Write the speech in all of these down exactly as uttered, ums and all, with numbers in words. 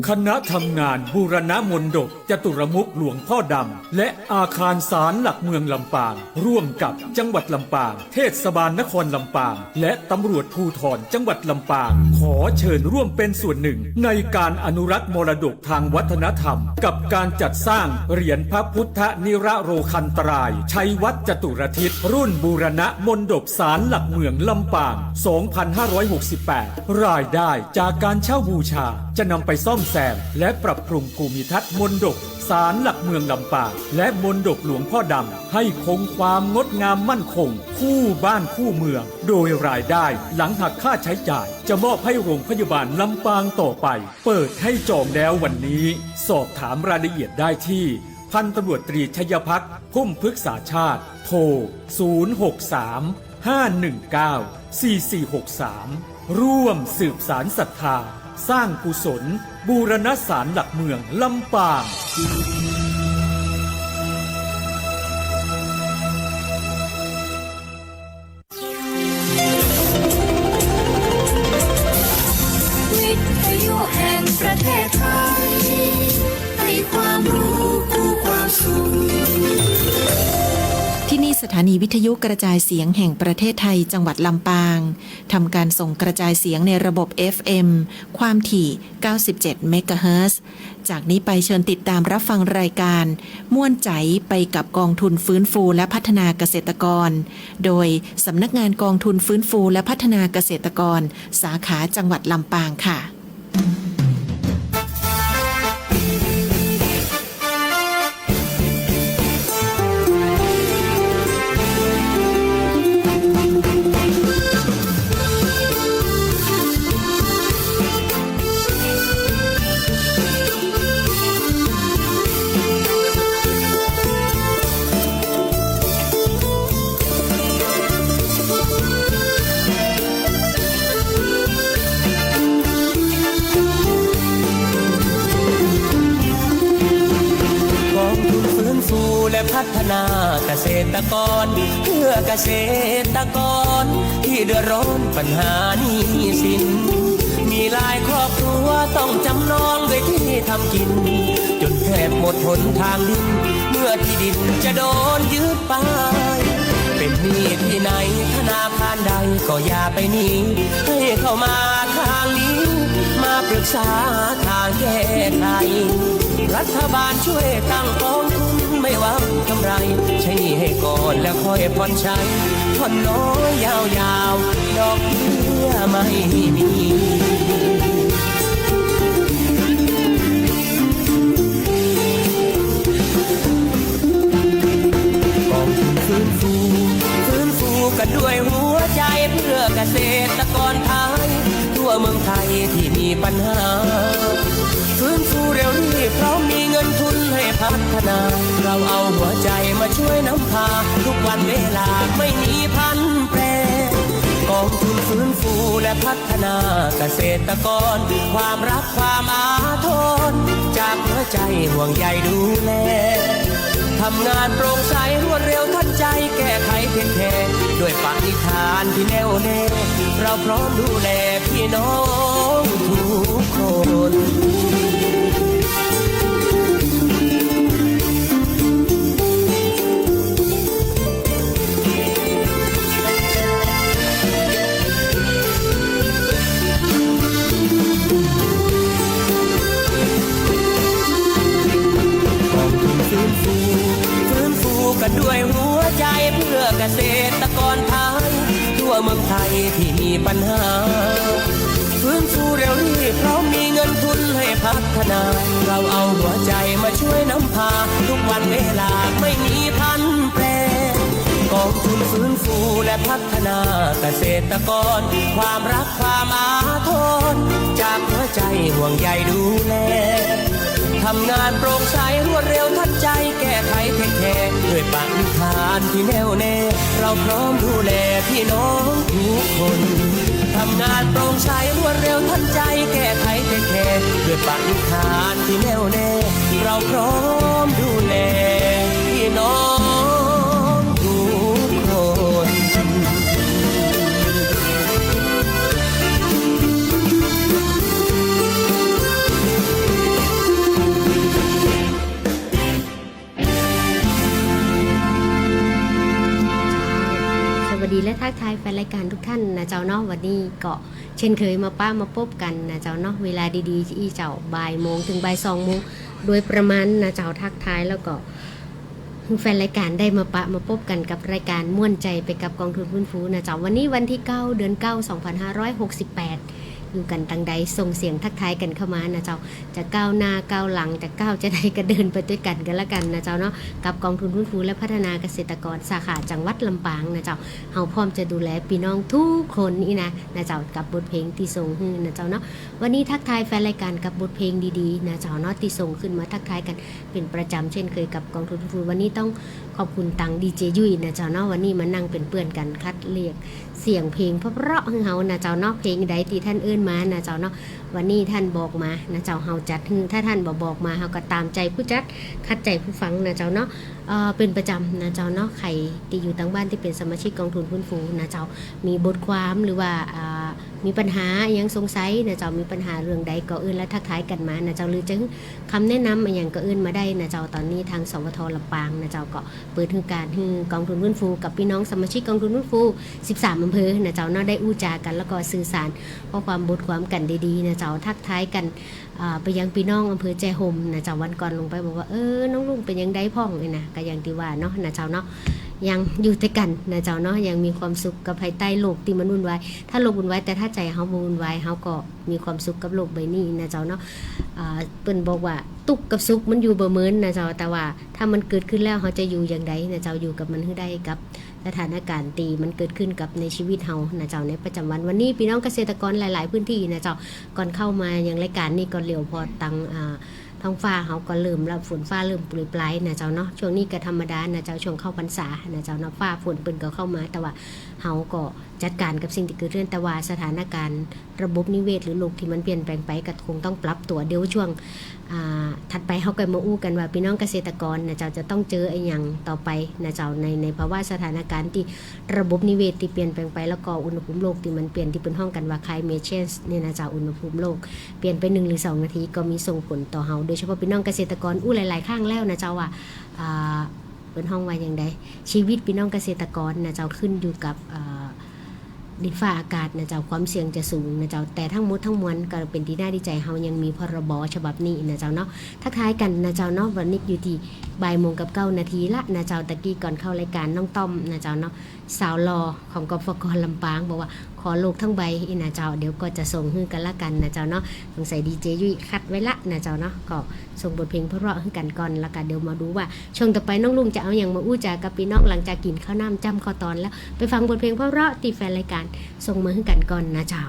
คณะทำงานบูรณะมณฑปจตุรมุขหลวงพ่อดำ และอาคารศาลหลักเมืองลำปาง ร่วมกับจังหวัดลำปาง เทศบาลนครลำปาง และตำรวจภูธรจังหวัดลำปาง ขอเชิญร่วมเป็นส่วนหนึ่งในการอนุรักษ์มรดกทางวัฒนธรรม กับการจัดสร้างเหรียญพระพุทธนิรโรคันตราย ชัยวัฒน์จตุรทิศ รุ่นบูรณะมณฑปศาลหลักเมืองลำปาง สองพันห้าร้อยหกสิบแปด รายได้จากการเช่าบูชาจะนำไปซ่อมแซม และปรับปรุงภูมิทัศน์มณฑปศาลหลักเมืองลำปาง และมณฑปหลวงพ่อดำ ให้คงความงดงามมั่นคง คู่บ้านคู่เมือง โดยรายได้หลังหักค่าใช้จ่าย จะมอบให้โรงพยาบาลลำปางต่อไป เปิดให้จองแล้ววันนี้ สอบถามรายละเอียดได้ที่ พันตำรวจตรีชัยพักษ์ พุ่มพฤกษาชาติ โทร ศูนย์หกสาม ห้าหนึ่งเก้า สี่สี่หกสาม ร่วมสืบสานศรัทธา สร้างกุศล บูรณะศาลหลักเมืองลำปาง วิทยุแห่งประเทศไทย ให้ความรู้คู่ความสุข ที่นี่สถานีวิทยุกระจายเสียงแห่งประเทศไทย จังหวัดลำปาง ทำการส่งกระจายเสียงในระบบ เอฟเอ็ม ความถี่ เก้าสิบเจ็ด เมกะเฮิรตซ์ จากนี้ไปเชิญติดตามรับฟังรายการ ม่วนใจ๋ไปกับกองทุนฟื้นฟูและพัฒนาเกษตรกร โดยสำนักงานกองทุนฟื้นฟูและพัฒนาเกษตรกร สาขาจังหวัดลำปางค่ะ กองทุนฟื้นฟูและพัฒนาเกษตรกร เพื่อเกษตรกรที่เดือดร้อนปัญหาหนี้สิน มีหลายครอบครัวต้องจำนองด้วยที่ทำกิน จนแทบหมดหนทางดิ้น เมื่อที่ดินจะโดนยึดไป เป็นหนี้ที่ไหนธนาคารใดก็อย่าไปหนี ให้เข้ามาทางนี้ มาปรึกษาทางแก้ไข รัฐบาลช่วยตั้งกองทุน ไม่ว่ากำไร ใช้หนี้ให้ก่อนแล้วค่อยผ่อนใช้ ผ่อนน้อยยาวๆ ดอกเบี้ยไม่มี กองทุนฟื้นฟู ฟื้นฟูกันด้วยหัวใจเพื่อเกษตรกรไทย ทั่วเมืองไทยที่มีปัญหา ฟื้นฟูเร็วรีบพร้อมมีเงินทุนให้พัฒนา เราเอาหัวใจมาช่วยนำพา ทุกวันเวลาไม่มีพลันแปร กองทุนฟื้นฟูและพัฒนาเกษตรกร ความรักความอาทร จากหัวใจห่วงใยดูแล ทำงานโปร่งใสรวดเร็วทันใจ แก้ไขเทคแคร์ ด้วยปณิธานที่แน่วแน่ เราพร้อมดูแลพี่น้องทุกคน กองทุนฟื้นฟู ฟื้นฟูกันด้วยหัวใจเพื่อเกษตรกรไทย ทั่วเมืองไทยที่มีปัญหา ฟื้นฟูเร็วรีบพร้อมมีเงินทุนให้พัฒนา เราเอาหัวใจมาช่วยนำพา ทุกวันเวลาไม่มีพลันแปร กองทุนฟื้นฟูและพัฒนาเกษตรกร ความรักความอาทร จากหัวใจห่วงใยดูแล ทำงานโปร่งใสรวดเร็วทันใจ แก้ไขเทคแคร์ ด้วยปณิธานที่แน่วแน่ เราพร้อมดูแลพี่น้องทุกคน ทำงานโปร่งใสรวดเร็วทันใจ แก้ไขเทคแคร์ ด้วยปณิธานที่แน่วแน่ เราพร้อมดูแลพี่น้องทุกคน แฟนรายการทุกท่านนะเจ้าเนาะ วันนี้ก็เช่นเคยมาปะมาปบกันนะเจ้าเนาะ เวลาดีๆ อี้เจ้า บ่ายโมงเถิงบ่ายสองโมงโดยประมาณนะเจ้า ทักทายแล้วก็ แฟนรายการได้มาปะมาปบกันกับรายการม่วนใจ๋ไปกับกองทุนฟื้นฟูนะเจ้า วันนี้วันตี้เก้า เดือนเก้า สองพันห้าร้อยหกสิบแปด อยู่กั๋นตังใด ส่งเสียงทักทายกั๋นเข้ามานะเจ้า จะก้าวหน้าก้าวหลัง จะก้าวจะใดก็เดินไปตวยกั๋นก็แล้วกั๋นนะเจ้าเนาะ กับกองทุนฟื้นฟูและพัฒนาเกษตรกรสาขาจังหวัดลำปางนะเจ้า เฮาพร้อมจะดูแลปี้น้องทุกคนอี้นะ นะเจ้า กับบทเพลงตี้ส่งหื้อนะเจ้าเนาะ วันนี้ทักทายแฟนรายการกับบทเพลงดีๆ นะเจ้าเนาะ ตี้ส่งขึ้นมาทักทายกั๋นเป๋นประจ๋ำเช่นเคยกับกองทุนฟื้นฟู วันนี้ต้องขอบคุณตังดีเจยุ้ยนะเจ้าเนาะ วันนี้มานั่งเป๋นเปื้อนกั๋นคัดเลือกเสียงเพลงเพราะๆ หื้อเฮานะเจ้าเนาะ เพลงใดตี้ท่านเอิ้นมานะเจ้าเนาะ วันนี้ท่านบอกมานะเจ้า เฮาจัดหื้อ ถ้าท่านบ่บอกมา เฮาก็ตามใจ๋ผู้จัด ขัดใจ๋ผู้ฟังนะเจ้าเนาะ เอ่อ เป๋นประจ๋ำนะเจ้าเนาะ ใผตี้อยู่ตางบ้านตี้เป๋นสมาชิกกองทุนฟื้นฟูนะเจ้า มีบทความหรือว่า อ่า มีปัญหาอะหยังสงสัยนะเจ้า มีปัญหาเรื่องใดก็เอิ้นและทักทายกั๋นมานะเจ้า หรือจะหื้อคำแนะนำอะหยังก็เอิ้นมาได้นะเจ้า ต๋อนนี้ตาง สวท ลำปางนะเจ้า ก็เปิดหื้อการหื้อกองทุนฟื้นฟูกับปี้น้องสมาชิกกองทุนฟื้นฟู สิบสามอำเภอนะเจ้าเนาะ ได้อู้จ๋ากั๋นแล้วก็สื่อสารข้อความบทความกั๋นดีๆ นะเจ้า ทักทายกั๋น อ่า ไปยังปี้น้องอำเภอแจ้ห่มนะเจ้า วันก่อนลงไปบอกว่า เออ น้องลุงเป๋นยังใดพ่อง นี่นะ ก็อย่างตี้ว่าเนาะนะเจ้าเนาะ ยังอยู่ตวยกั๋นนะเจ้าเนาะ ยังมีความสุขกับภายใต้โลกตี้มันวุ่นวาย ถ้าโลกวุ่นวาย แต่ถ้าใจ๋เฮาบ่วุ่นวาย เฮาก็มีความสุขกับโลกใบนี้นะเจ้าเนาะ อ่า เปิ้นบอกว่าตุ๊กข์กับสุขมันอยู่บ่เหมือนนะเจ้า แต่ว่าถ้ามันเกิดขึ้นแล้ว เฮาจะอยู่อย่างใดนะเจ้า อยู่กับมันหื้อได้ กับสถานการณ์ตี้มันเกิดขึ้นกับในชีวิตเฮานะเจ้า ในประจ๋ำวัน วันนี้ปี้น้องเกษตรกรหลายๆ พื้นที่นะเจ้า ก่อนเข้ามายังรายการนี้ก็เหลียวผ่อตาง อ่า ท้องฟ้าเฮาก็เริ่มละ ฝนฟ้าเริ่มโปรยปรายนะเจ้าเนาะ ช่วงนี้ก็ธรรมดานะเจ้า ช่วงเข้าพรรษานะเจ้าเนาะ ฟ้าฝนเปิ้นก็เข้ามา แต่ว่าเฮาก็จัดก๋านกับสิ่งตี้เกิดขึ้น แต่ว่าสถานการณ์ระบบนิเวศหรือโลกตี้มันเปลี่ยนแปลงไปก็คงต้องปรับตั๋ว เดี๋ยวช่วง อ่า ถัดไปเฮาก็มาอู้กั๋นว่าปี้น้องเกษตรกรนะเจ้าจะต้องเจออะหยังต่อไปนะเจ้า ใน ในภาวะสถานการณ์ตี้ระบบนิเวศตี้เปลี่ยนแปลงไป แล้วก็อุณหภูมิโลกตี้มันเปลี่ยน ตี้เปิ้นฮ้องกั๋นว่า climate change นี่นะเจ้า อุณหภูมิโลก เปลี่ยนไปหนึ่งหรือสองนาทีก็มีส่งผลต่อเฮา โดยเฉพาะปี้น้องเกษตรกร อู้หลายๆ ครั้งแล้วนะเจ้าว่า อ่า เปิ้นฮ้องว่าอย่างใด ชีวิตปี้น้องเกษตรกรนะเจ้า ขึ้นอยู่กับ อ่า ดินฟ้าอากาศนะเจ้า ความเสี่ยงจะสูงนะเจ้า แต่ทั้งหมดทั้งมวลก็เป๋นตี้น่าดีใจ๋ เฮายังมี พรบ ฉบับนี้นะเจ้าเนาะ ทักทายกั๋นนะเจ้าเนาะ วันนี้อยู่ตี้บ่ายโมงกับเก้านาทีละนะเจ้า ตะกี้ก่อนเข้ารายการน้องต้อมนะเจ้าเนาะ สาวหล่อของ กฟก ลำปาง บอกว่า ขอโลกทั้งใบอี้นะเจ้า เดี๋ยวก็จะส่งหื้อกั๋นละกั๋นนะเจ้าเนาะ สงสัยดีเจยุ้ยคัดไว้ละนะเจ้าเนาะ ก็ส่งบทเพลงเพราะๆ หื้อกั๋นก่อน แล้วก็เดี๋ยวมาดูว่าช่วงต่อไปน้องลุงจะเอาหยังมาอู้จ๋ากับปี้น้อง หลังจากกิ๋นข้าวน้ำจ้ำข้าวตอนแล้ว ไปฟังบทเพลงเพราะๆ ตี้แฟนรายการส่งมาหื้อกั๋นก่อนนะเจ้า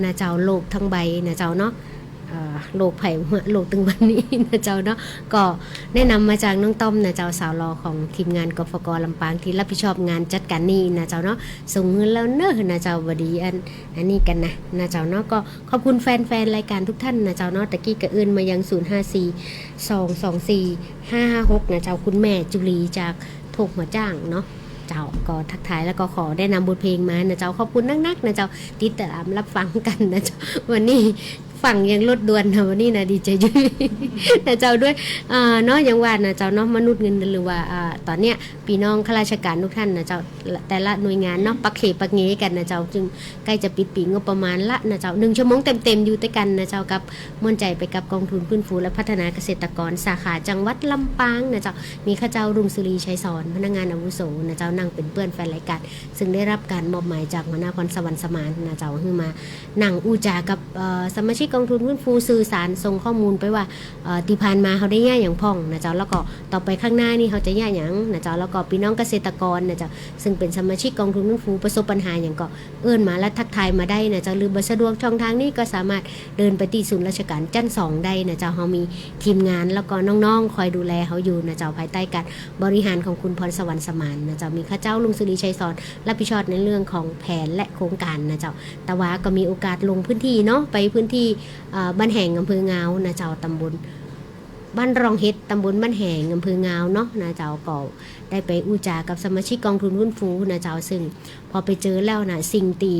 นะเจ้า โลกตึงใบนะเจ้าเนาะ เอ่อ โลกไผหัว โลกตึงวันนี้นะเจ้าเนาะ ก็แนะนำมาจากน้องต้อมนะเจ้า สาวหล่อของทีมงาน กฟก ลำปาง ตี้รับผิดชอบงานจัดการนี้นะเจ้าเนาะ ส่งเงินแล้วเน้อนะเจ้า บ่ดีอัน อันนี้กั๋นนะ นะเจ้าเนาะ ก็ขอบคุณแฟนๆ รายการทุกท่านนะเจ้าเนาะ ตะกี้ก็เอิ้นมายัง ศูนย์ห้าสี่ สองสองสี่ ห้าห้าหก นะเจ้า คุณแม่จุลีจากโทกหัวจ้างเนาะ เจ้า ก็ทักทายแล้วก็ขอแนะนำบทเพลงมานะเจ้า ขอบคุณนักๆ นะเจ้า ติดต๋ามรับฟังกั๋นนะเจ้า วันนี้ฟังยังรถด่วนนะ วันนี้นะ ดีใจ๋จุ้ย นะเจ้า ด้วย เอ่อ เนาะ อย่างว่านะเจ้าเนาะ มนุษย์เงินเดือน หรือว่า อ่า ต๋อนเนี้ย ปี้น้องข้าราชก๋านทุกท่านนะเจ้า แต่ละหน่วยงานเนาะ ปักเขปักเหงกั๋นนะเจ้า ซึ่งใก้จะปิดปี๋งบประมาณละนะเจ้า นึ่งชั่วโมงเต็มๆ อยู่ตวยกั๋นนะเจ้า กับม่วนใจ๋ไปกับกองทุนฟื้นฟูและพัฒนาเกษตรกรสาขาจังหวัดลำปางนะเจ้า มีข้าเจ้า รุ่งสุรี ชัยสอน พนักงานอาวุโสนะเจ้า นั่งเป๋นเปื้อนแฟนรายก๋าน ซึ่งได้รับก๋านมอบหมายจากหัวหน้าพรสวรรค์สมานนะเจ้า หื้อมานั่งอู้จ๋ากับ เอ่อ สมาชิกกองทุนฟื้นฟู สื่อสารส่งข้อมูลไปว่า เอ่อ ตี้ผ่านมาเฮาได้เยียะหยังพ่องนะเจ้า แล้วก็ต่อไปข้างหน้านี่เฮาจะเยียะหยังนะเจ้า แล้วก็ปี้น้องเกษตรกรนะเจ้า ซึ่งเป๋นสมาชิกกองทุนฟื้นฟู ประสบปัญหาหยังก็เอิ้นมาและทักทายมาได้นะเจ้า หรือบ่สะดวกช่องทางนี้ก็สามารถเดินไปตี้ศูนย์ราชการจั๊นสองได้นะเจ้า เฮามีทีมงานแล้วก็น้องๆ คอยดูแลเฮาอยู่นะเจ้า ภายใต้ก๋านบริหารของคุณพรสวรรค์สมานนะเจ้า มีข้าเจ้า รุ่งสุรี ชัยสอน รับผิดชอบในเรื่องของแผนและโครงก๋านนะเจ้า แต่ว่าก็มีโอกาสลงพื้นที่เนาะ ไปพื้นที่ เอ่อ บ้านแหง อำเภองาวนะเจ้า ต๋ำบลบ้านร่องเห็ด ต๋ำบลบ้านแหง อำเภองาวเนาะนะเจ้า ก็ได้ไปอู้จ๋ากับสมาชิกกองทุนฟื้นฟูนะเจ้า ซึ่งพอไปเจอแล้วนะ สิ่งตี้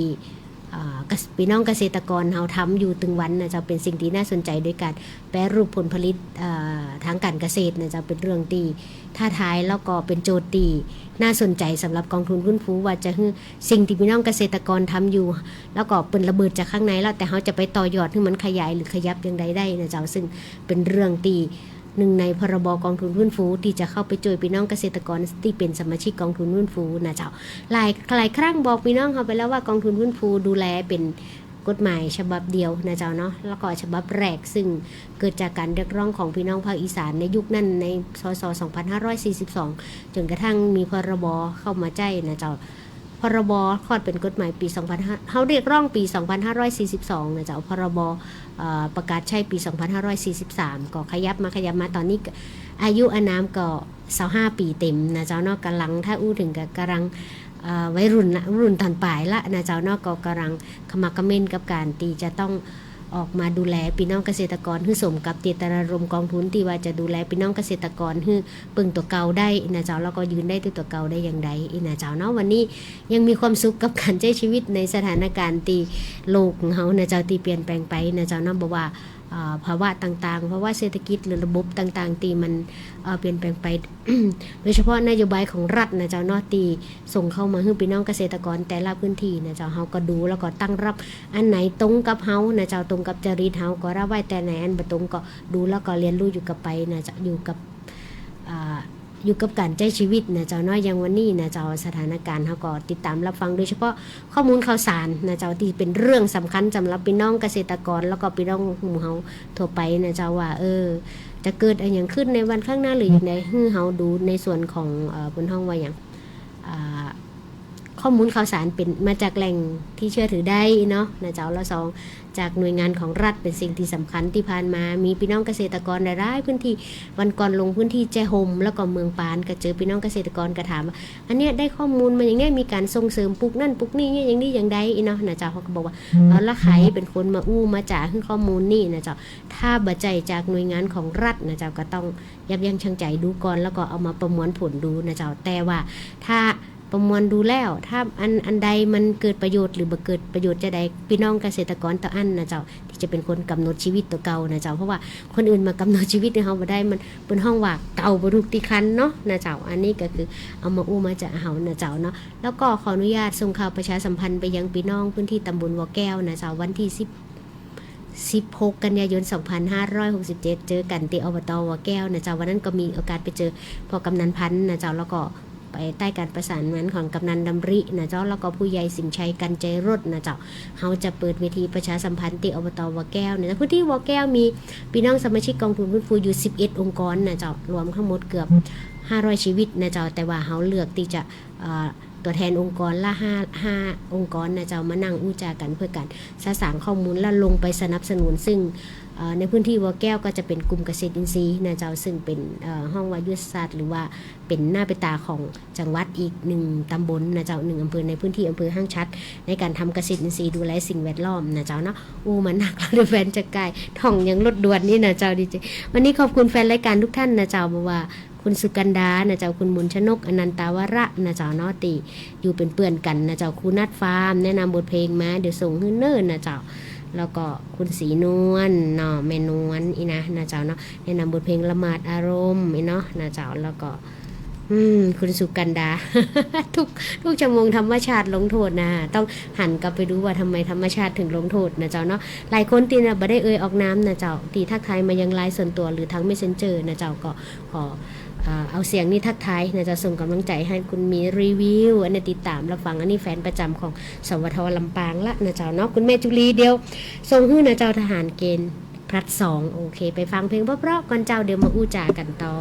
เอ่อ เกษ- ปี้น้องเกษตรกรเฮาทำอยู่ตึงวันนะเจ้า เป๋นสิ่งตี้น่าสนใจ๋ โดยก๋านแปรรูปผลผลิต เอ่อ ทางก๋านเกษตรนะเจ้า เป๋นเรื่องตี้ท้าทาย แล้วก็เป๋นโจทย์ตี้น่าสนใจ๋สำหรับกองทุนฟื้นฟู ว่าจะหื้อสิ่งตี้ปี้น้องเกษตรกรทำอยู่ แล้วก็เปิ้นระเบิดจากข้างในแล้ว แต่เฮาจะไปต่อยอดหื้อมันขยายหรือขยับอย่างใดได้นะเจ้า ซึ่งเป๋นเรื่องตี้ นึ่งใน พรบ กองทุนฟื้นฟู ตี้จะเข้าไปจ้วยปี้น้องเกษตรกรตี้เป๋นสมาชิกกองทุนฟื้นฟูนะเจ้า หลาย หลายครั้งบอกปี้น้องเฮาไปแล้วว่ากองทุนฟื้นฟูดูแลเป๋นกฎหมายฉบับเดียวนะเจ้าเนาะ แล้วก็ฉบับแรก ซึ่งเกิดจากก๋านเรียกร้องของปี้น้องภาคอีสานในยุคนั้น ใน ส.ศ. สองพันห้าร้อยสี่สิบสอง จ๋นกระทั่งมี พรบ เข้ามาใจ๊นะเจ้า พรบ คลอดเป๋นกฎหมายปี๋สองพันห้า เฮาเรียกร้องปี๋สองพันห้าร้อยสี่สิบสองนะเจ้า พรบ เอ่อ ประกาศใจ๊ปี๋สองพันห้าร้อยสี่สิบสาม ก็ขยับมา ขยับมา ต๋อนนี้ก็อายุอานามก็ซาวห้าปี๋เต๋มนะเจ้าเนาะ ก๋ำลัง ถ้าอู้เถิงก็ก๋ำลัง เอ่อ วัยรุ่นละ รุ่นต้นป๋ายละนะเจ้าเนาะ ก็ก๋ำลังขมักเขม้นกับก๋านตี้จะต้องออกมาดูแลปี้น้องเกษตรกร หื้อสมกับเจตนารมณ์กองทุนตี้ว่าจะดูแลปี้น้องเกษตรกรหื้อเปิงตั๋วเก่าได้นะเจ้า แล้วก็ยืนได้ตวยตั๋วเก่าได้อย่างใดอี้นะเจ้าเนาะ วันนี้ ยังมีความสุขกับก๋านใจ๊ชีวิตในสถานการณ์ตี้โลกของเฮานะเจ้า ตี้เปลี่ยนแปลงไปนะเจ้าเนาะ บ่ว่า เอ่อ ภาวะต่างๆ ภาวะเศรษฐกิจหรือระบบต่างๆ ตี้มัน เอ่อ เปลี่ยนแปลงไป โดยเฉพาะนโยบายของรัฐนะเจ้าเนาะ ตี้ส่งเข้ามาหื้อปี้น้องเกษตรกรแต่ละพื้นที่นะเจ้า เฮาก็ดูแล้วก็ตั้งรับ อันไหนตรงกับเฮานะเจ้า ตรงกับจริตเฮาก็รับไว้ แต่อันไหนอันบ่ตรงก็ดูแล้วก็เรียนรู้อยู่กับไปนะเจ้า อยู่กับ อ่า อยู่กับก๋านใจ๊ชีวิตนะเจ้าเนาะ อย่างวันนี้นะเจ้า สถานการณ์เฮาก็ติดต๋ามรับฟัง โดยเฉพาะข้อมูลข่าวสารนะเจ้า ตี้เป๋นเรื่องสำคัญสำหรับปี้น้องเกษตรกร แล้วก็ปี้น้องหมู่เฮาทั่วไปนะเจ้า ว่า เออ จะเกิดอะหยังขึ้นในวันข้างหน้าหรืออย่างใด หื้อเฮาดูในส่วนของ เอ่อ เปิ้นฮ้องว่าหยัง อ่า ข้อมูลข่าวสารเป๋นมาจากแหล่งตี้เชื่อถือได้เนาะนะเจ้า แล้วสอง จากหน่วยงานของรัฐเป๋นสิ่งตี้สำคัญ ตี้ผ่านมามีปี้น้องเกษตรกรหลายๆ พื้นที่ วันก่อนลงพื้นที่แจ้ห่ม แล้วก็เมืองปาน ก็เจอปี้น้องเกษตรกรก็ถามว่า อันเนี้ยได้ข้อมูลมาอย่างเนี้ย มีก๋านส่งเสริมปลูกนั่นปลูกนี่เนี่ย อย่างนี้อย่างใดอี้เนาะนะเจ้า เฮาก็บอกว่า เอาละใผเป๋นคนมาอู้มาจ๋าหื้อข้อมูลนี่นะเจ้า ถ้าบ่ใจ้จากหน่วยงานของรัฐนะเจ้า ก็ต้องยับยั้งชั่งใจ๋ดูก่อน แล้วก็เอามาประมวลผลดูนะเจ้า แต่ว่าถ้า ประมวลดูแล้ว ถ้าอัน อันใดมันเกิดประโยชน์หรือบ่เกิดประโยชน์จาใด ปี้น้องเกษตรกรเต้าอั้นนะเจ้า ตี้จะเป๋นคนก๋ำหนดชีวิตตั๋วเก่านะเจ้า เพราะว่าคนอื่นมากำหนดชีวิตหื้อเฮาบ่ได้ มันเปิ้นฮ้องว่าเก่าบ่ถูกตี้คันเนาะนะเจ้า อันนี้ก็คือเอามาอู้มาจ๋าเฮานะเจ้าเนาะ แล้วก็ขออนุญาตส่งข่าวประชาสัมพันธ์ไปยังปี้น้องพื้นที่ต๋ำบลบ่อแก้วนะเจ้า วันตี้สิบ สิบหก กันยายน สองพันห้าร้อยหกสิบเจ็ด เจอกั๋นตี้ อบต บ่อแก้วนะเจ้า วันนั้นก็มีโอกาสไปเจอพ่อกำนันพันธุ์นะเจ้า แล้วก็ ภายใต้การประสานงานของกำนันดำรินะเจ้า แล้วก็ผู้ใหญ่สิงห์ชัย กันใจรดนะเจ้า เฮาจะเปิดเวทีประชาสัมพันธ์ตี้ อบต บ่อแก้วนะเจ้า พื้นที่บ่อแก้วมีปี้น้องสมาชิกกองทุนฟื้นฟูอยู่ สิบเอ็ด องค์กรนะเจ้า รวมทั้งหมดเกือบ ห้าร้อย ชีวิตนะเจ้า แต่ว่าเฮาเลือกตี้จะ เอ่อ ตั๋วแทนองค์กรละห้า ห้าองค์กรนะเจ้า มานั่งอู้จ๋ากั๋นเปื้อก๋านสะสางข้อมูล แล้วลงไปสนับสนุน ซึ่ง เอ่อ ในพื้นที่บ่อแก้วก็จะเป๋นกลุ่มเกษตรอินทรีย์นะเจ้า ซึ่งเป๋น เอ่อ ฮ้องว่ายุทธศาสตร์ หรือว่าเป๋นหน้าเป๋นต๋าของจังหวัดอีกหนึ่งตำบลนะเจ้า หนึ่งอำเภอในพื้นที่อำเภอห้างฉัตร ในก๋านทำเกษตรอินทรีย์ดูแลสิ่งแวดล้อมนะเจ้าเนาะ อู้มานักแล้วเดี๋ยวแฟนจะก่าย ท่องอย่างรถด่วนนี่นะเจ้า ดีเจ วันนี้ขอบคุณแฟนรายการทุกท่านนะเจ้า บ่ว่าคุณสุกันดานะเจ้า คุณมนชนก อนันตาวระนะเจ้าเนาะ ตี้อยู่เป๋นเปื้อนกั๋นนะเจ้า ครูนัดฟาร์ม แนะนำบทเพลงมา เดี๋ยวส่งหื้อเน่อนะเจ้า แล้วก็คุณศรีนวลเนาะ แม่นวลอี้นะ นะเจ้าเนาะ แนะนำบทเพลงละหมาดอารมณ์อี้เนาะ นะเจ้า แล้วก็ อืม คุณสุกันดา ทุก ทุกชั่วโมงธรรมชาติลงโทษนะ ต้องหันกลับไปดูว่าทำไมธรรมชาติถึงลงโทษนะเจ้าเนาะ หลายคนตี้นะ บ่ได้เอ่ยออกนามนะเจ้า ตี้ทักทายมายังไลน์ส่วนตั๋วหรือทางเมสเซนเจอร์นะเจ้า ก็ขอ เอ่อ เอาเสียงนี้ทักทายนะเจ้า ส่งก๋ำลังใจ๋หื้อคุณหมีรีวิว อันนี้ติดต๋ามรับฟัง อันนี้แฟนประจ๋ำของ สวท ลำปางละนะเจ้าเนาะ คุณแม่จุลี เดี๋ยวส่งหื้อนะเจ้า ทหารเกณฑ์พลัดสอง โอเค ไปฟังเพลงเพราะๆก่อนเจ้า เดี๋ยวมาอู้จ๋ากั๋นต่อ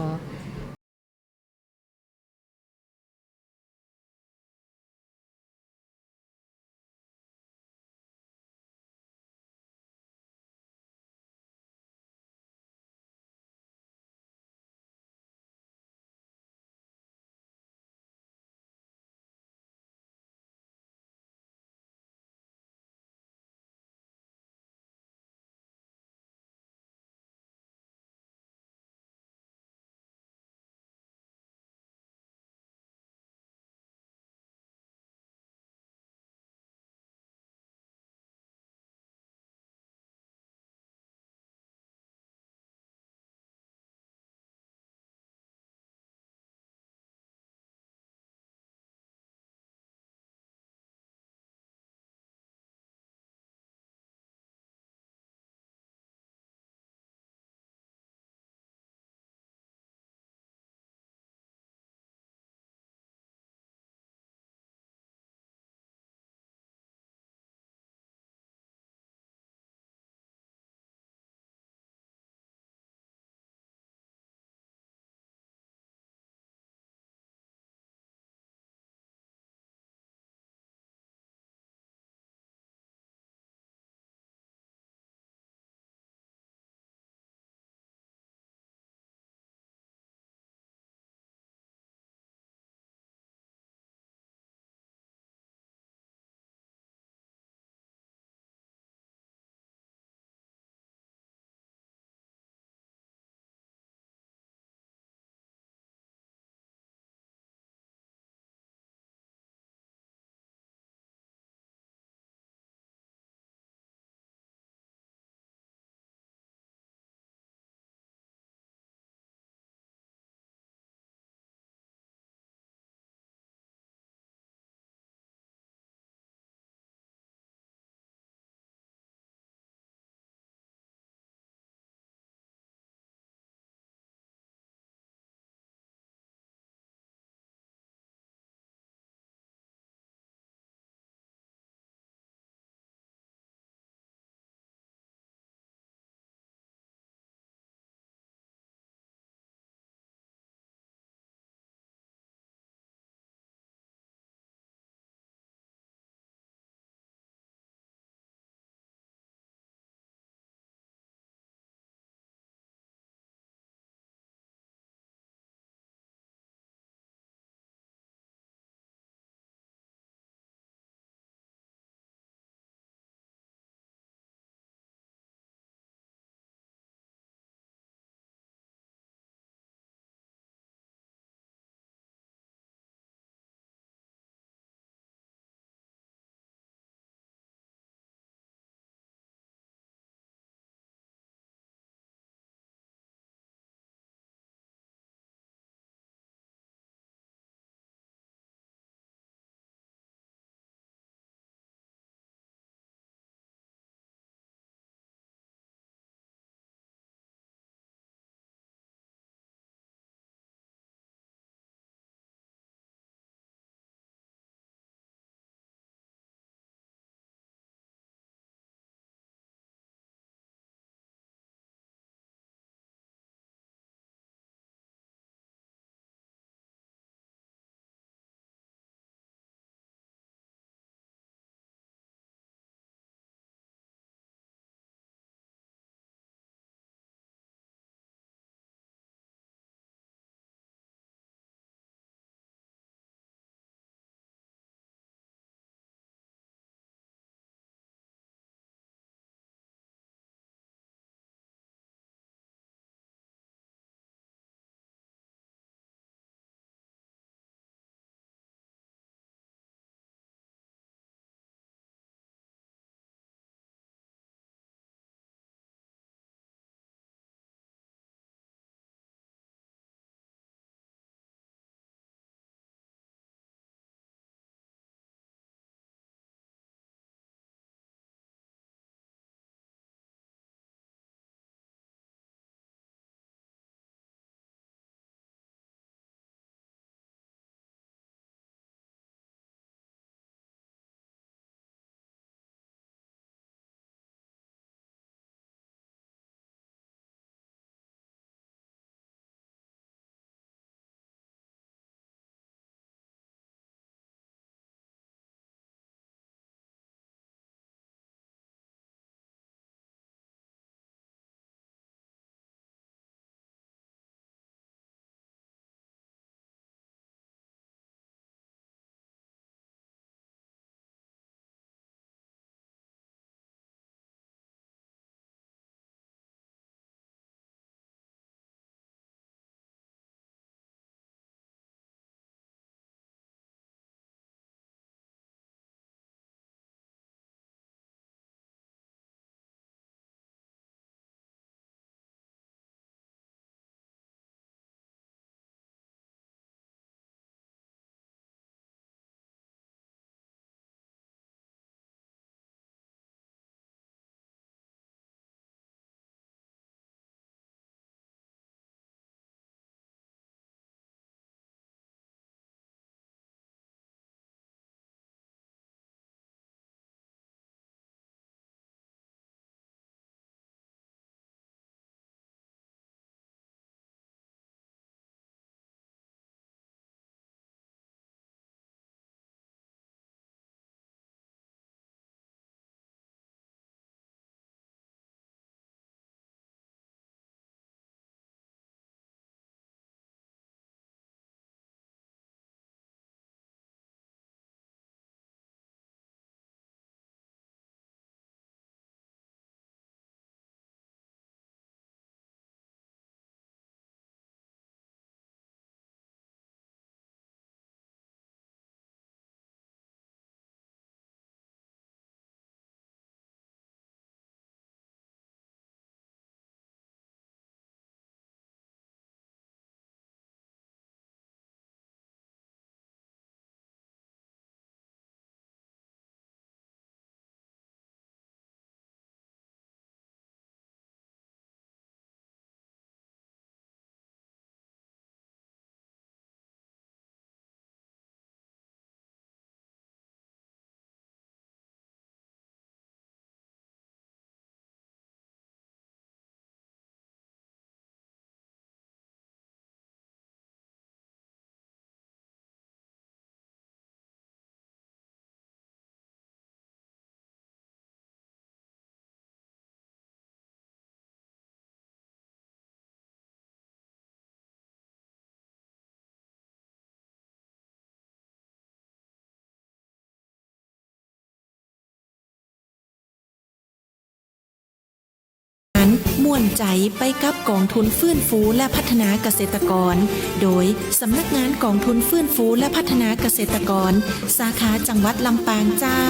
ม่วนใจ๋ไปกับกองทุนฟื้นฟูและพัฒนาเกษตรกร โดยสำนักงานกองทุนฟื้นฟูและพัฒนาเกษตรกร สาขาจังหวัดลำปางเจ้า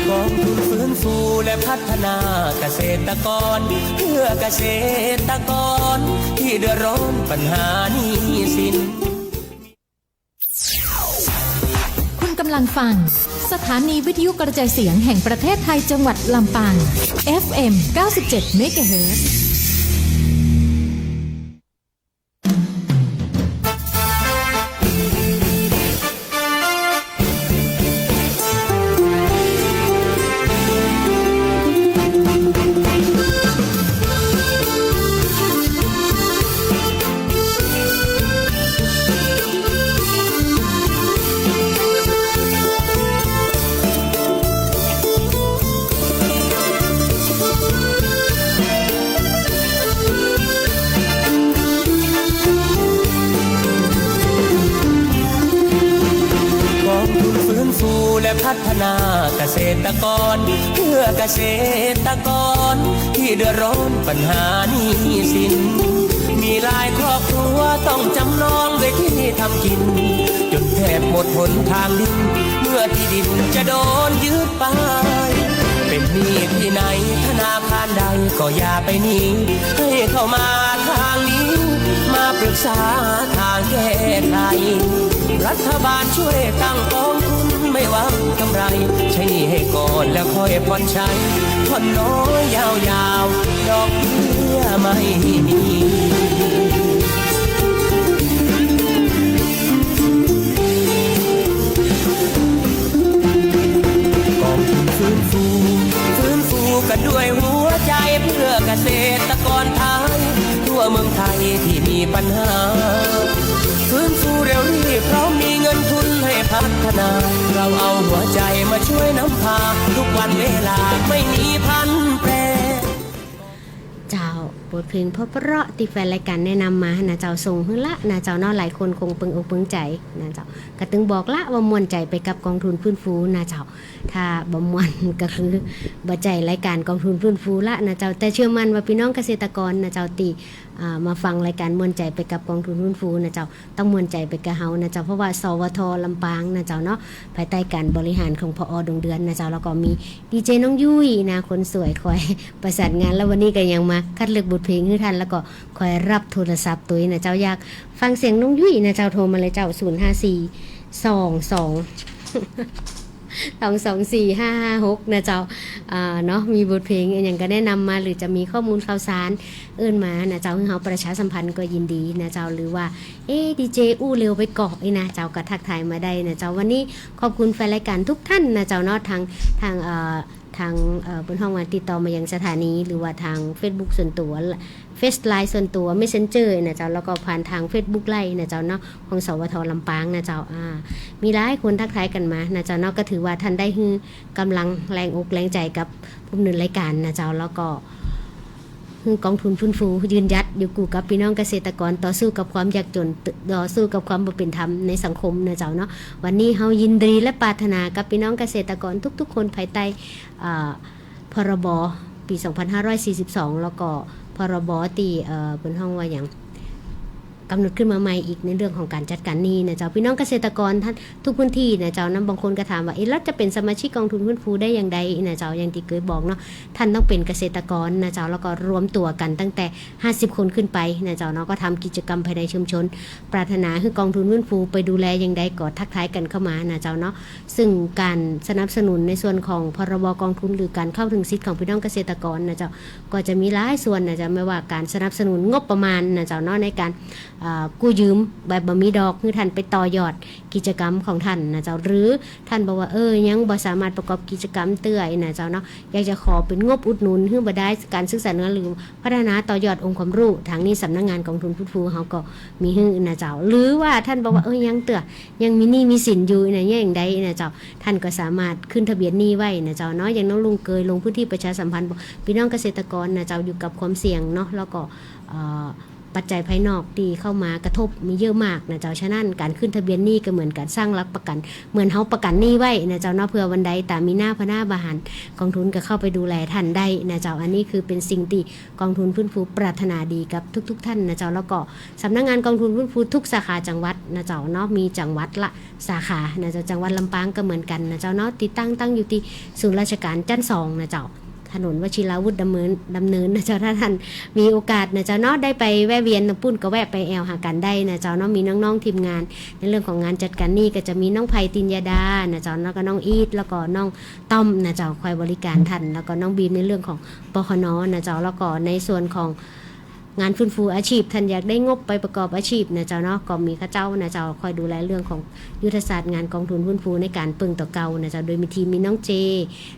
กองทุนฟื้นฟูและพัฒนาเกษตรกร เพื่อเกษตรกรที่เดือดร้อนปัญหาหนี้สิน คุณกำลังฟังสถานีวิทยุกระจายเสียงแห่งประเทศไทยจังหวัดลำปาง เอฟเอ็ม เก้าสิบเจ็ด เมกะเฮิรตซ์ กองทุนฟื้นฟูและพัฒนาเกษตรกร เพื่อเกษตรกรที่เดือดร้อนปัญหาหนี้สิน มีหลายครอบครัวต้องจำนองด้วยที่ทำกิน จนแทบหมดหนทางดิ้น เมื่อที่ดินจะโดนยึดไป เป็นหนี้ที่ไหนธนาคารใดก็อย่าไปหนี ให้เข้ามาทางนี้ มาปรึกษาทางแก้ไข รัฐบาลช่วยตั้งกองทุนไม่หวังกำไร ใช้หนี้ให้ก่อนแล้วค่อยผ่อนใช้ ผ่อนน้อยยาวๆ ดอกเบี้ยไม่มี กองทุนฟื้นฟู ฟื้นฟูกันด้วยหัวใจเพื่อเกษตรกรไทย ทั่วเมืองไทยที่มีปัญหา ฟื้นฟูเร็วรีบพร้อมมีเงินทุนให้พัฒนา เราเอาหัวใจมาช่วยนำพา ทุกวันเวลาไม่มีพลันแปร เจ้า บทเพลงเพราะๆ ตี้แฟนรายก๋านแนะนำมานะเจ้า ส่งหื้อละนะเจ้าเนาะ หลายคนคงปึงอกปึงใจ๋นะเจ้า ก็ตึงบอกละว่าม่วนใจ๋ไปกับกองทุนฟื้นฟูนะเจ้า ถ้าบ่ม่วนก็คือบ่ใจ้รายก๋านกองทุนฟื้นฟูละนะเจ้า แต่เชื่อมั่นว่าปี้น้องเกษตรกรนะเจ้า ตี้ อ่า มาฟังรายก๋านม่วนใจ๋ไปกับกองทุนฟื้นฟูนะเจ้า ต้องม่วนใจ๋ไปกับเฮานะเจ้า เพราะว่า สวท ลำปางนะเจ้าเนาะ ภายใต้ก๋านบริหารของ ผอ ดวงเดือนนะเจ้า แล้วก็มีดีเจน้องยุ้ยนะ คนสวยคอยประสานงาน แล้ววันนี้ก็ยังมาคัดเลือกบทเพลงหื้อท่าน แล้วก็คอยรับโทรศัพท์ตวยนะเจ้า อยากฟังเสียงน้องยุ้ยนะเจ้า โทรมาเลยเจ้า ศูนย์ห้าสี่ สองสอง สองสองสี่ห้าห้าหก นะเจ้า อ่า เนาะ มีบทเพลงอะหยังก็แนะนำมา หรือจะมีข้อมูลข่าวสารอื่นมานะเจ้า หื้อเฮาประชาสัมพันธ์ก็ยินดีนะเจ้า หรือว่า เอ๊ะ ดีเจอู้เร็วไปก่ออี้นะเจ้า ก็ทักทายมาได้นะเจ้า วันนี้ขอบคุณแฟนรายก๋านทุกท่านนะเจ้าเนาะ ทาง ทาง เอ่อ ทาง เอ่อ เปิ้นฮ้องว่าติดต่อมายังสถานี หรือว่าทางเฟซบุ๊กส่วนตั๋ว เฟซไลน์ส่วนตั๋ว เมสเซนเจอร์นะเจ้า แล้วก็ผ่านทางเฟซบุ๊กไลฟ์นะเจ้าเนาะ ของ สวท ลำปางนะเจ้า อ่า มีหลายคนทักทายกั๋นมานะเจ้าเนาะ ก็ถือว่าท่านได้หื้อกำลังแรงอกแรงใจ๋กับผู้ดำเนินรายก๋านนะเจ้า แล้วก็หื้อกองทุนฟื้นฟูยืนหยัดอยู่กู้กับปี้น้องเกษตรกร ต่อสู้กับความยากจ๋น ต่อสู้กับความบ่เป๋นธรรมในสังคมนะเจ้าเนาะ วันนี้เฮายินดีและปรารถนากับปี้น้องเกษตรกรทุกๆ คนภายใต้ อ่า พรบ ปี สองพันห้าร้อยสี่สิบสอง แล้วก็ พรบ ตี้ เอ่อ เปิ้นฮ้องว่าหยัง กำหนดขึ้นมาใหม่อีกในเรื่องของก๋านจัดก๋านหนี้นะเจ้า ปี้น้องเกษตรกรท่านทุกพื้นที่นะเจ้า นั้นบางคนก็ถามว่า เอ๊ะ แล้วจะเป๋นสมาชิกกองทุนฟื้นฟูได้อย่างใดนะเจ้า อย่างตี้เกยบอกเนาะ ท่านต้องเป๋นเกษตรกรนะเจ้า แล้วก็รวมตั๋วกั๋นตั้งแต่ห้าสิบคนขึ้นไปนะเจ้าเนาะ ก็ทำกิจกรรมภายในชุมชน ปรารถนาหื้อกองทุนฟื้นฟูไปดูแลอย่างใดก็ทักทายกั๋นเข้ามานะเจ้าเนาะ ซึ่งก๋านสนับสนุนในส่วนของ พรบ กองทุน หรือก๋านเข้าถึงสิทธิ์ของปี้น้องเกษตรกรนะเจ้า ก็จะมีหลายส่วนนะเจ้า ไม่ว่าก๋านสนับสนุนงบประมาณนะเจ้าเนาะ ในก๋าน อ่า กู้ยืมแบบบ่มีดอก หื้อท่านไปต่อยอดกิจกรรมของท่านนะเจ้า หรือท่านบอกว่า เออ ยังบ่สามารถประกอบกิจกรรมเตื้อนะเจ้าเนาะ อยากจะขอเป๋นงบอุดหนุนหื้อบรรดาก๋านศึกษาเนื้อหรือพัฒนาต่อยอดองค์ความรู้ ทางนี้สำนักงานกองทุนฟื้นฟูเฮาก็มีหื้อนะเจ้า หรือว่าท่านบอกว่า เออ ยังเตื้อ ยังมีหนี้มีสินอยู่นะ อย่างใดนะเจ้า ท่านก็สามารถขึ้นทะเบียนหนี้ไว้นะเจ้าเนาะ อย่างน้องลุงเกยลงพื้นที่ประชาสัมพันธ์บอกปี้น้องเกษตรกรนะเจ้า อยู่กับความเสี่ยงเนาะ แล้วก็ เอ่อ ปัจจัยภายนอกตี้เข้ามากระทบมีเยอะมากนะเจ้า ฉะนั้นก๋านขึ้นทะเบียนหนี้ก็เหมือนก๋านสร้างหลักประกั๋น เหมือนเฮาประกั๋นหนี้ไว้นะเจ้าเนาะ เผื่อวันใดต๋ามีหน้าพะหน้าบ่หัน กองทุนก็เข้าไปดูแลท่านได้นะเจ้า อันนี้คือเป๋นสิ่งตี้กองทุนฟื้นฟูปรารถนาดีกับทุกๆ ท่านนะเจ้า แล้วก็สำนักงานกองทุนฟื้นฟูทุกสาขาจังหวัดนะเจ้าเนาะ มีจังหวัดละสาขานะเจ้า จังหวัดลำปางก็เหมือนกั๋นนะเจ้าเนาะ ติดตั้งตั้งอยู่ตี้ศูนย์ราชการจั๊นสองนะเจ้า ถนนวชิราวุธดำเนิน ดำเนินนะเจ้า ถ้าท่านมีโอกาสนะเจ้าเนาะ ได้ไปแวะเวียนตรงปุ้นก็แวะไปแอ่วหากั๋นได้นะเจ้าเนาะ มีน้องๆ ทีมงานในเรื่องของงานจัดก๋านหนี้ก็จะมีน้องไพ ติญญาดานะเจ้า แล้วก็น้องอีท แล้วก็น้องต้อมนะเจ้า คอยบริการท่าน แล้วก็น้องบีมในเรื่องของ ปคณ นะเจ้า แล้วก็ในส่วนของงานฟื้นฟูอาชีพ ท่านอยากได้งบไปประกอบอาชีพนะเจ้าเนาะ ก็มีข้าเจ้านะเจ้า คอยดูแลเรื่องของยุทธศาสตร์งานกองทุนฟื้นฟูในก๋านเปิ่งตั๋วเก่านะเจ้า โดยมีทีมมีน้องเจ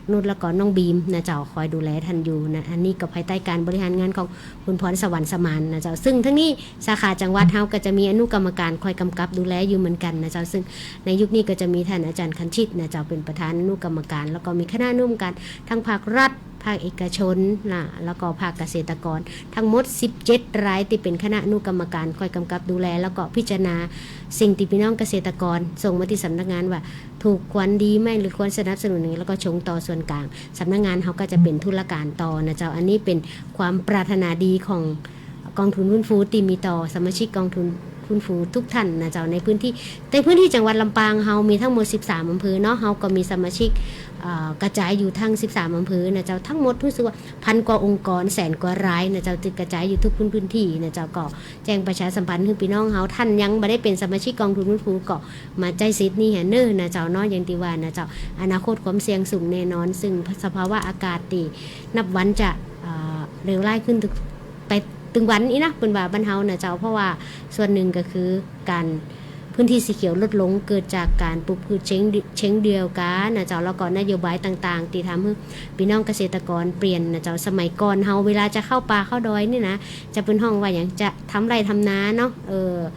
นุช แล้วก็น้องบีมนะเจ้า คอยดูแลท่านอยู่นะ อันนี้ก็ภายใต้ก๋านบริหารงานของคุณพรสวรรค์สมานนะเจ้า ซึ่งทั้งนี้สาขาจังหวัดเฮาก็จะมีอนุกรรมการคอยกำกับดูแลอยู่เหมือนกั๋นนะเจ้า ซึ่งในยุคนี้ก็จะมีท่านอาจารย์คันชิตนะเจ้า เป๋นประธานอนุกรรมการ แล้วก็มีคณะอนุกรรมการทั้งภาครัฐ ภาคเอกชนนะ แล้วก็ภาคเกษตรกร ทั้งหมดสิบเจ็ดรายตี้เป๋นคณะอนุกรรมการคอยกำกับดูแล แล้วก็พิจารณาสิ่งตี้พี่น้องเกษตรกรส่งมาตี้สำนักงานว่าถูกควรดีไหม หรือควรสนับสนุนยังไง แล้วก็ส่งต่อส่วนกลาง สำนักงานเฮาก็จะเป๋นธุรการต่อนะเจ้า อันนี้เป๋นความปรารถนาดีของกองทุนฟื้นฟูตี้มีต่อสมาชิกกองทุนฟื้นฟูทุกท่านนะเจ้า ในพื้นที่ ในพื้นที่จังหวัดลำปางเฮามีทั้งหมดสิบสามอำเภอเนาะ เฮาก็มีสมาชิก เอ่อ กระจายอยู่ทั้งสิบสามอำเภอนะเจ้า ทั้งหมดรู้สึกว่าพันกว่าองค์กร แสนกว่ารายนะเจ้า ตี้กระจายอยู่ทุกพื้น พื้นที่นะเจ้า ก็แจ้งประชาสัมพันธ์หื้อพี่น้องเฮา ท่านยังบ่ได้เป๋นสมาชิกกองทุนฟื้นฟูก็มาใจ๊สิทธิ์นี้แหมเน่อนะเจ้าเนาะ อย่างตี้ว่านะเจ้า อนาคตความเสี่ยงสูงแน่นอน ซึ่งสภาวะอากาศตี้นับวันจะ เอ่อ เลวร้ายขึ้นตึง ไปตึงวันอี้นะ เปิ้นว่าบ้านเฮานะเจ้า เพราะว่าส่วนหนึ่งก็คือก๋าน พื้นที่สีเขียวลดลง เกิดจากก๋านปลูกพืชเชิง เชิงเดียวกั๋นนะเจ้า แล้วก็นโยบายต่างๆ ตี้ทำหื้อพี่น้องเกษตรกรเปลี่ยนนะเจ้า สมัยก่อนเฮาเวลาจะเข้าป่าเข้าดอยนี่นะ จะเปิ้นฮ้องว่าหยัง จะทำไร่ทำนาเนาะ เออ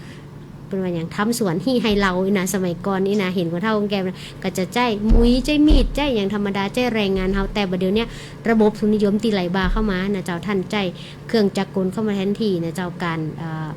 เปิ้นว่าหยัง ทำสวนฮี่ไฮ่เหล่าอี้นะ สมัยก่อนอี้นะ หันคนเฒ่าคนแก่นะ ก็จะใจ๊มุย ใจ๊มีด ใจ๊หยังธรรมดา ใจ๊แรงงานเฮา แต่บ่าเดี่ยวเนี้ยระบบทุนนิยมตี้ไหลบ่าเข้ามานะเจ้า ท่านใจ๊เครื่องจักรกลเข้ามาแทนที่นะเจ้า ก๋าน เอ่อ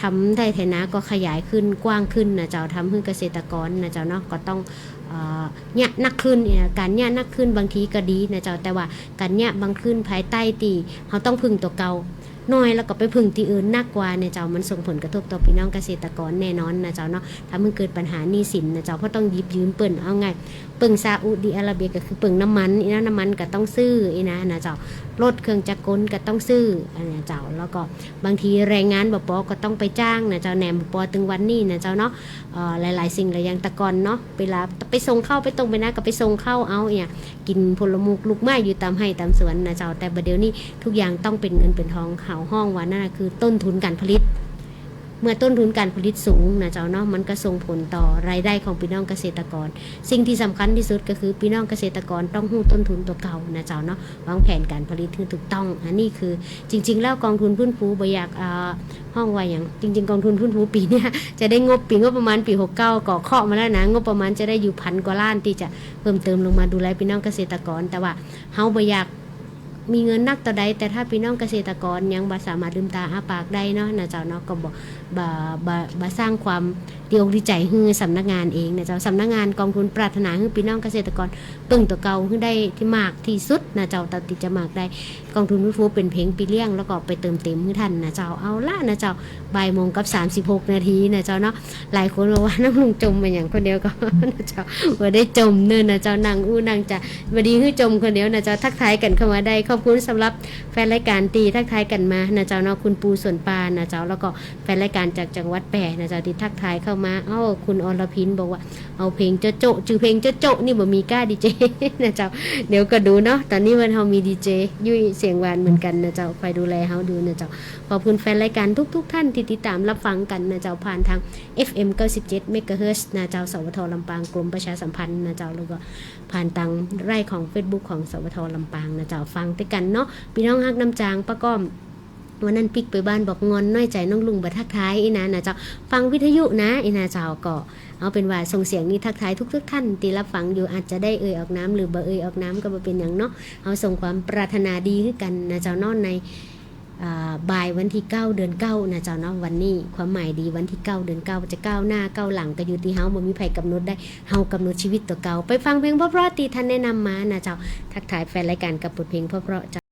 ทำไฮ่ไถนาก็ขยายขึ้นกว้างขึ้นนะเจ้า ทำหื้อเกษตรกรนะเจ้าเนาะ ก็ต้อง เอ่อ เยียะหนักขึ้นเนี่ย ก๋านเยียะหนักขึ้นบางทีก็ดีนะเจ้า แต่ว่าก๋านเยียะบางขึ้นภายใต้ตี้เฮาต้องพึ่งตั๋วเก่าน้อย แล้วก็ไปพึ่งตี้อื่นหนักกว่าเนี่ยเจ้า มันส่งผลกระทบต่อพี่น้องเกษตรกรแน่นอนนะเจ้าเนาะ ทำหื้อเกิดปัญหาหนี้สินนะเจ้า เพราะต้องหยิบยืมเปิ้น เอาง่าย เปิ้งซาอุดิอาระเบียก็คือเปิ้งน้ำมันอี้นะ น้ำมันก็ต้องซื้ออี้นะ นะเจ้า รถเครื่องจักรกลก็ต้องซื้อ อันเนี้ยเจ้า แล้วก็บางทีแรงงานบ่ปอก็ต้องไปจ้างนะเจ้า แหนมบ่ปอตึงวันนี้นะเจ้าเนาะ เอ่อ หลายๆ สิ่งหลายอย่าง แต่ก่อนเนาะ เวลาไปส่งข้าว ไปตรงไปนาก็ไปส่งข้าวเอาเนี่ย กิ๋นผลหมากลูกไม้อยู่ต๋ามไฮ่ต๋ามสวนนะเจ้า แต่บ่าเดี่ยวนี้ทุกอย่างต้องเป๋นเงินเป๋นทอง เขาฮ้องว่านั่นน่ะคือต้นทุนก๋านผลิต เมื่อต้นทุนก๋านผลิตสูงนะเจ้าเนาะ มันก็ส่งผลต่อรายได้ของพี่น้องเกษตรกร สิ่งตี้สำคัญตี้สุดก็คือพี่น้องเกษตรกรต้องฮู้ต้นทุนตั๋วเก่านะเจ้าเนาะ วางแผนก๋านผลิตหื้อถูกต้อง อันนี้คือจริงๆ แล้วกองทุนฟื้นฟูบ่อยาก เอ่อ ฮ้องว่าหยัง จริงๆ กองทุนฟื้นฟูปี๋เนี้ยจะได้งบ ปี๋งบประมาณปี๋หกเก้าก็เคาะมาแล้วนะ งบประมาณจะได้อยู่พันกว่าล้านตี้จะเพิ่มเติมลงมาดูแลพี่น้องเกษตรกร แต่ว่าเฮาบ่อยาก มีเงินนักเต้าใด แต่ถ้าพี่น้องเกษตรกรยังบ่สามารถลืมต๋าอ้าปากได้เนาะ นะเจ้าเนาะ ก็บ่ บ่ บ่ บ่สร้างความดีอกดีใจ๋หื้อสำนักงานเองนะเจ้า สำนักงานกองทุนปรารถนาหื้อพี่น้องเกษตรกรเปิ้งตั๋วเก่าหื้อได้ตี้มากตี้สุดนะเจ้า เต้าตี้จะมากได้ กองทุนฟื้นฟูเป๋นเพียงปี้เลี้ยง แล้วก็ไปเติมเต็มหื้อท่านนะเจ้า เอาละนะเจ้า บ่ายโมงกับสามสิบหกนาทีนะเจ้าเนาะ หลายคนบอกว่านั่งลุงจ่มมาอย่างคนเดียวก็ นะเจ้า บ่ได้จ่มเน่อนะเจ้า นั่งอู้นั่งจ๋า บ่ดีหื้อจ่มคนเดียวนะเจ้า ทักทายกั๋นเข้ามาได้ ขอบคุณสำหรับแฟนรายการตี้ทักทายกั๋นมานะเจ้าเนาะ คุณปูสวนป่านะเจ้า แล้วก็แฟนรายการจากจังหวัดแป้นะเจ้า ตี้ทักทายเข้ามา เอ้า คุณอรพินบอกว่า เอาเพลงโจ๊ะๆ จื้อเพลงโจ๊ะๆ นี่บ่มีก้าดีเจนะเจ้า เดี๋ยวก็ดูเนาะ ต๋อนนี้วันเฮามีดีเจยุ้ยเสียงหวานเหมือนกั๋นนะเจ้า คอยดูแลเฮาดูนะเจ้า ขอบคุณแฟนรายการทุกๆ ท่านตี้ติดต๋ามรับฟังกั๋นนะเจ้า ผ่านตาง เอฟเอ็ม เก้าสิบเจ็ด เมกะเฮิรตซ์นะเจ้า สวท ลำปาง กรมประชาสัมพันธ์นะเจ้า แล้วก็ผ่านตางไลฟ์ของเฟซบุ๊กของ สวท ลำปางนะเจ้า ฟังตวยกั๋นเนาะ ปี้น้องฮักน้ำจางป้าก้อม วันนั้นปิ๊กไปบ้านบอกงอนน้อยใจ๋น้องลุงบ่ทักทายอี้นะ นะเจ้า ฟังวิทยุนะอี้นะเจ้า ก็เอาเป๋นว่าส่งเสียงนี้ทักทายทุกๆ ท่านตี้รับฟังอยู่ อาจจะได้เอ่ยออกนามหรือบ่เอ่ยออกนามก็บ่เป๋นหยังเนาะ เฮาส่งความปรารถนาดีหื้อกั๋นนะเจ้าเนาะ ใน อ่า บ่ายวันตี้เก้าเดือนเก้านะเจ้าเนาะ วันนี้ความหมายดี วันตี้เก้าเดือนเก้า จะก้าวหน้าก้าวหลังก็อยู่ตี้เฮา บ่มีใผกำหนดได้ เฮากำหนดชีวิตตั๋วเก่า ไปฟังเพลงเพราะๆ ตี้ท่านแนะนำมานะเจ้า ทักทายแฟนรายการกับบทเพลงเพราะๆ เจ้า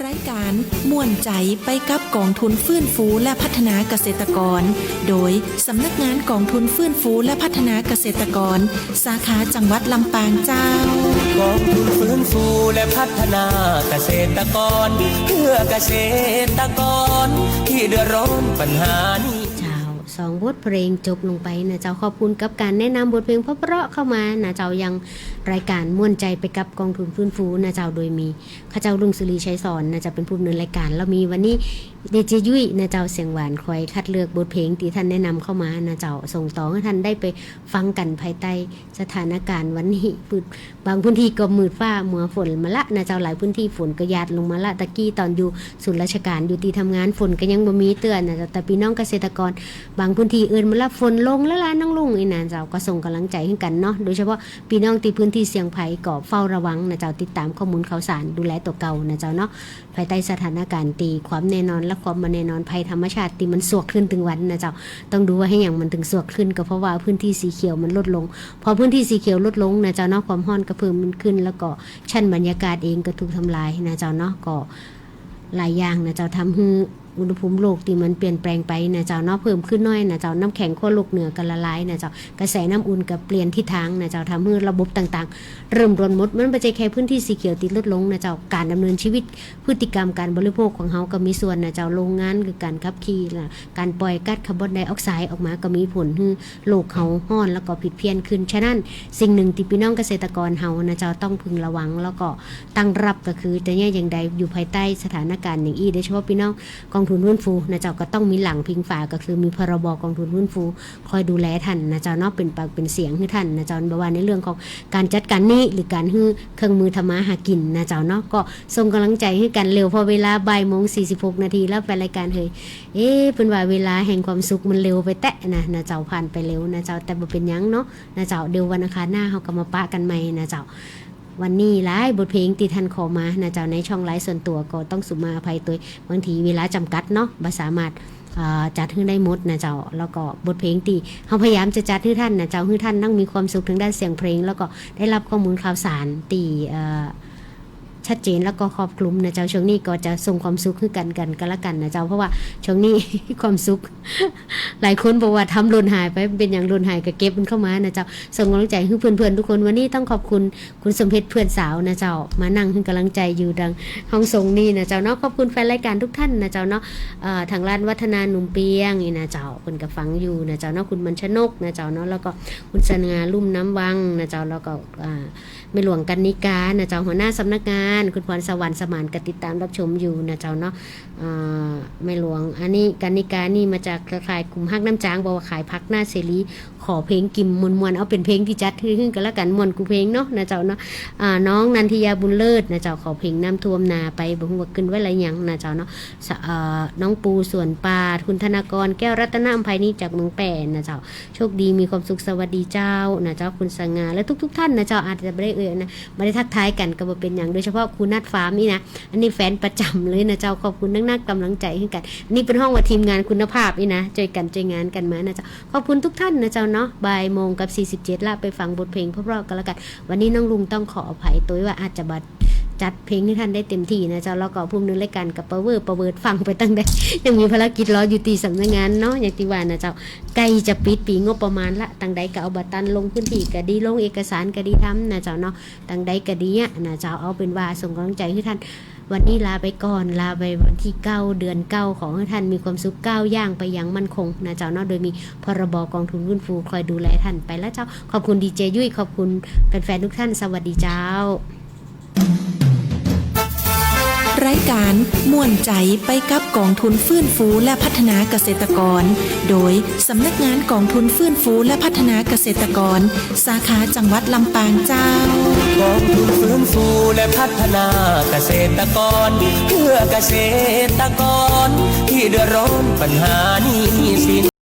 รายการม่วนใจ๋ไปกับก๋องทุนฟื้นฟูและพัฒนาเกษตรกร โดยสำนักงานก๋องทุนฟื้นฟูและพัฒนาเกษตรกร สาขาจังหวัดลำปางเจ้า ก๋องทุนฟื้นฟูและพัฒนาเกษตรกร เพื่อเกษตรกรที่เดือดร้อนปัญหาหนี้ เจ้า สองบทเพลงจบลงไปนะเจ้า ขอบคุณกับก๋านแนะนำบทเพลงเพราะๆเข้ามานะเจ้า ยังรายการม่วนใจ๋ไปกับก๋องทุนฟื้นฟูนะเจ้า โดยมี ข้าเจ้า รุ่งสุรี ชัยสอน นะเจ้า เป๋นผู้ดำเนินรายก๋าน แล้วมีวันนี้ ดีเจยุ้ย นะเจ้า เสียงหวาน คอยคัดเลือกบทเพลงตี้ท่านแนะนำเข้ามา นะเจ้า ส่งต่อหื้อท่านได้ไปฟังกั๋นภายใต้สถานก๋ารณ์วันนี้ บางพื้นตี้ก็มืดฟ้ามัวฝนมาละ นะเจ้า หลายพื้นตี้ฝนก็หยาดลงมาละ ตะกี้ต๋อนอยู่ศูนย์ราชก๋าน อยู่ตี้ทำงาน ฝนก็ยังบ่มีเตื้อ นะเจ้า แต่ปี้น้องเกษตรกร บางพื้นตี้เอิ้นมาละ ฝนลงแล้วล่ะน้องลุง อี้นะเจ้า ก็ส่งก๋ำลังใจ๋หื้อกั๋นเนาะ โดยเฉพาะ ปี้น้องตี้พื้นตี้เสี่ยงภัยก็เฝ้าระวังนะเจ้า ติดต๋ามข้อมูลข่าวสาร ดูแลตั๋วเก่านะเจ้าเนาะ ภายใต้สถานก๋ารณ์ตี้ความแน่นอนและความบ่แน่นอน ภัยธรรมชาติตี้มันสวกขึ้นตึงวันนะเจ้า ต้องดูว่าเหตุหยังมันตึงสวกขึ้น ก็เพราะว่าพื้นตี้สีเขียวมันลดลง พอพื้นตี้สีเขียวลดลงนะเจ้าเนาะ ความฮ้อนก็เพิ่มขึ้น แล้วก็ชั้นบรรยากาศเองก็ถูกทำลายนะเจ้าเนาะ ก็หลายอย่างนะเจ้า ทำหื้อ อุณหภูมิโลกตี้มันเปลี่ยนแปลงไปนะเจ้าเนาะ เพิ่มขึ้นน้อยนะเจ้า น้ำแข็งขั้วโลกเหนือก็ละลายนะเจ้า กระแสน้ำอุ่นก็เปลี่ยนทิศทางนะเจ้า ทำหื้อระบบต่างๆ เริ่มรวนหมด มันบ่ใจ้แค่พื้นตี้สีเขียวตี้ลดลงนะเจ้า ก๋านดำเนินชีวิต พฤติกรรมก๋านบริโภคของเฮาก็มีส่วนนะเจ้า โรงงานคือก๋านขับขี่นะ ก๋านปล่อยก๊าซคาร์บอนไดออกไซด์ออกมาก็มีผลหื้อโลกเฮาฮ้อนแล้วก็ผิดเพี้ยนขึ้น ฉะนั้นสิ่งนึ่งตี้ปี้น้องเกษตรกรเฮานะเจ้าต้องพึงระวัง แล้วก็ตั้งรับก็คือจะเยียะอย่างใดอยู่ภายใต้สถานก๋ารณ์อย่างอี้ โดยเฉพาะปี้น้อง ก๋องทุนฟื้นฟูนะเจ้า ก็ต้องมีหลังพิงฝา ก็คือมี พรบ ก๋องทุนฟื้นฟู คอยดูแลท่านนะเจ้าเนาะ เป๋นปากเป๋นเสียงหื้อท่านนะเจ้า บ่ว่าในเรื่องของก๋านจัดก๋านหนี้ หรือก๋านหื้อเครื่องมือทำมาหากิ๋นนะเจ้าเนาะ ก็ส่งก๋ำลังใจ๋หื้อกั๋น เร็วพอเวลา บ่ายโมงสี่สิบหกนาทีแล้ว แฟนรายก๋านเฮย เอ๊ะ เปิ้นว่าเวลาแห่งความสุขมันเร็วไปแต๊นะ นะเจ้า ผ่านไปเร็วนะเจ้า แต่บ่เป๋นหยังเนาะ นะเจ้า เดี๋ยววันอังคารหน้าเฮาก็มาปะกั๋นใหม่นะเจ้า วันนี้หลายบทเพลงตี้ท่านขอมานะเจ้า ในช่องไลฟ์ส่วนตั๋วก็ต้องสุมาอภัยตวย บางทีเวลาจ๋ำกัดเนาะ บ่สามารถ อ่า จัดหื้อได้หมดนะเจ้า แล้วก็บทเพลงตี้เฮาพยายามจะจัดหื้อท่านนะเจ้า หื้อท่านนั่งมีความสุขทางด้านเสียงเพลง แล้วก็ได้รับข้อมูลข่าวสารตี้ เอ่อ ชัดเจนแล้วก็ครอบคลุมนะเจ้า ช่วงนี้ก็จะส่งความสุขหื้อกั๋น กั๋นก็แล้วกั๋นนะเจ้า เพราะว่าช่วงนี้ ความสุข หลายคนบอกว่าทำหล่นหายไป เป๋นหยังหล่นหาย ก็เก็บมันเข้ามานะเจ้า ส่งก๋ำลังใจ๋หื้อเปื้อนๆทุกคน วันนี้ต้องขอบคุณ คุณสมเพชรเพื่อนสาวนะเจ้า มานั่งหื้อก๋ำลังใจ๋อยู่ดังห้องส่งนี่นะเจ้าเนาะ ขอบคุณแฟนรายก๋านทุกท่านนะเจ้าเนาะ เอ่อ ทางร้านวัฒนาหนุ่มเปียงนี่นะเจ้า เปิ้นก็ฟังอยู่นะเจ้าเนาะ คุณมัญชนกนะเจ้าเนาะ แล้วก็คุณสง่าลุ่มน้ำวังนะเจ้า แล้วก็ อ่า แม่หลวงกรรณิกานะเจ้า หัวหน้าสำนักงาน คุณพรสวรรค์สมานก็ติดตามรับชมอยู่นะเจ้าเนาะ อ่า แม่หลวง อันนี้กรรณิกานี่มาจากเครือข่ายกลุ่มฮักน้ำจาง บอกว่าขายผักหน้าเสรี ขอเพลงกิ๋มม่วนๆ เอาเป๋นเพลงตี้จัดหื้อ หื้อกั๋นแล้วกั๋น ม่วนกู้เพลงเนาะ นะเจ้าเนาะ อ่า น้องนันทิยาบุญเลิศนะเจ้า ขอเพลงน้ำท่วมนาไป บ่ฮู้ว่าขึ้นไว้หรือยังนะเจ้าเนาะ สะ เอ่อ น้องปูสวนป่า คุณธนากร แก้วรัตนอำไพนี่จากเมืองแป้นนะเจ้า โชคดีมีความสุข สวัสดีเจ้า นะเจ้า คุณสง่า และทุกๆท่านนะเจ้า อาจจะบ่ได้เอ่ยนะ บ่ได้ทักทายกั๋นก็บ่เป๋นหยัง โดยเฉพาะครูนัทฟาร์มนี่นะ อันนี้แฟนประจ๋ำเลยนะเจ้า ขอบคุณนักๆ ก๋ำลังใจ๋หื้อกั๋น อันนี้เปิ้นฮ้องว่าทีมงานคุณภาพนี่นะ จ้วยกั๋นจ้วยงานกั๋นมานะเจ้า ขอบคุณทุกท่านนะเจ้าเนาะ บ่ายโมงกับสี่สิบเจ็ดละ ไปฟังบทเพลงเพราะๆกั๋นแล้วกั๋น วันนี้น้องลุงต้องขออภัยตวยว่าอาจจะบ่จัดเพลงหื้อท่านได้เต็มตี้นะเจ้า แล้วก็ผู้ดำเนินรายก๋านก็ปะเว่อปะเวิดฟังไปตังใด ยังมีภารกิจรออยู่ตี้สำนักงานเนาะ อย่างตี้ว่านะเจ้า ใก้จะปิดปี๋งบประมาณละ ตังใดก็เอาบ่ตัน ลงพื้นตี้ก็ดี ลงเอกสารก็ดี ทำนะเจ้าเนาะ ตังใดก็ดีอะนะเจ้า เอาเป๋นว่าส่งก๋ำลังใจ๋หื้อท่าน วันนี้ลาไปก่อน ลาไปวันตี้เก้า เดือนเก้า ขอหื้อท่านมีความสุขก้าวย่างไปอย่างมั่นคงนะเจ้าเนาะ โดยมี พรบ ก๋องทุนฟื้นฟูคอยดูแลท่านไปละเจ้า ขอบคุณดีเจยุ้ย ขอบคุณแฟนๆทุกท่าน สวัสดีเจ้า รายก๋านม่วนใจ๋ไปกับก๋องทุนฟื้นฟูและพัฒนาเกษตรกร โดยสำนักงานก๋องทุนฟื้นฟูและพัฒนาเกษตรกร สาขาจังหวัดลำปางเจ้า ก๋องทุนฟื้นฟูและพัฒนาเกษตรกร เพื่อเกษตรกรที่เดือดร้อนปัญหาหนี้สิน